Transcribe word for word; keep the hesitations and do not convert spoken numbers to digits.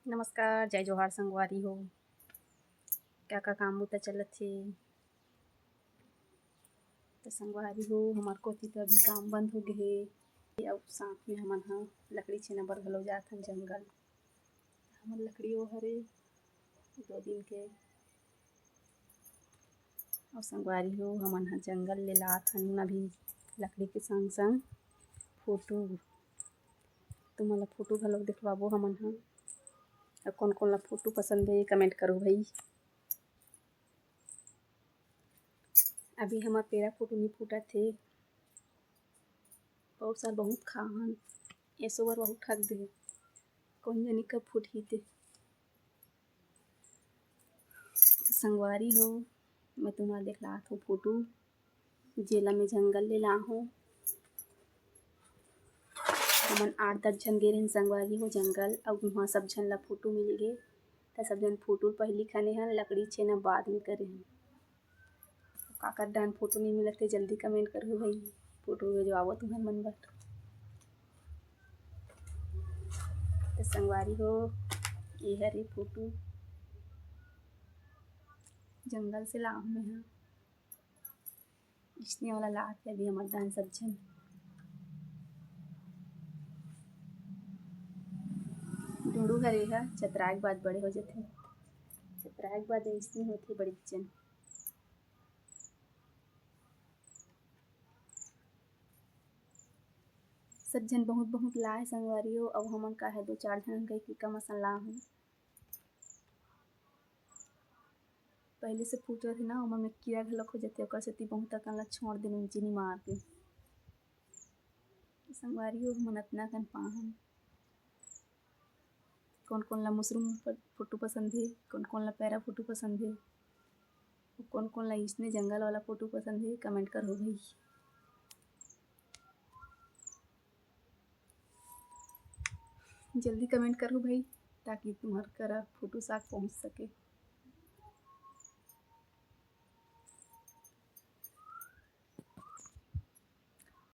नमस्कार, जय जोहार संगवारी हो। का का काम बुता चलत हे? त संगवारी हो, हमर कोती तो अभी काम बंद हो गे हे। अउ साथ में हमन ह लकड़ी छेना बर घलो जात हन जंगल। हमर लकड़ी ओ हरे दो दिन के। अउ संगवारी हो, हमन ह जंगल ले लात हन अभी लकड़ी के संग संग फोटो। तुमन ला फोटो घलो देखवाबो हमन ह। अउ कोन कोन ला फोटो पसंद हे, comment करो भई। अभी हमर पेरा फोटो नी फूटत हे। पउर साल बहुत खाहन, एसो बर बहुत ठग दे। कोन जनी कब फूटही ते। त संगवारी हो, मैं तुम्हार देखलात हूँ फोटो, जेला मैं जंगल ले लाहूँ। हमन आठ दस झन गे रहेन संगवारी हो जंगल, अउ उहाँ सब झन ला फोटो मिल गे। त सब झन फोटो पहिली खने हन, लकड़ी छेना बाद में करे हन। काकर डान फोटो नहीं मिलत हे, जल्दी comment करहु भई, फोटो भेजवाबो तुमन मन बर। त संगवारी हो, ये हरे फोटो, जंगल से लाहूँ मैं ह। इसने वाला लात हे अभी हमर डान सब झन। डोड़ू हरे ह, चतराए के बाद बड़े हो जथे। चतराए के बाद इसने होथे बड़े झन। सब झन बहुत बहुत लाए संगवारी हो, अउ हमन का हे दो चार झन कहिके कम असन लाहूँ। पहले से फूट रथे ना, ओमा में कीड़ा घलोक हो जाथे, ओकर सेती बहुत अकन ला छोड़ देन चीनी मार के। संगवारी हो, हमन अतना कन पाहन। कोन कोन ला मुसरुम प-, फोटो पसंद हे, कोन कोन ला पैरा फोटो पसंद हे, कोन कोन ला इसने जंगल वाला फोटो पसंद हे, comment करहु भई। जल्दी comment करहु भई, ताकि तुम्हर करा फोटो साथ पहुँच सके।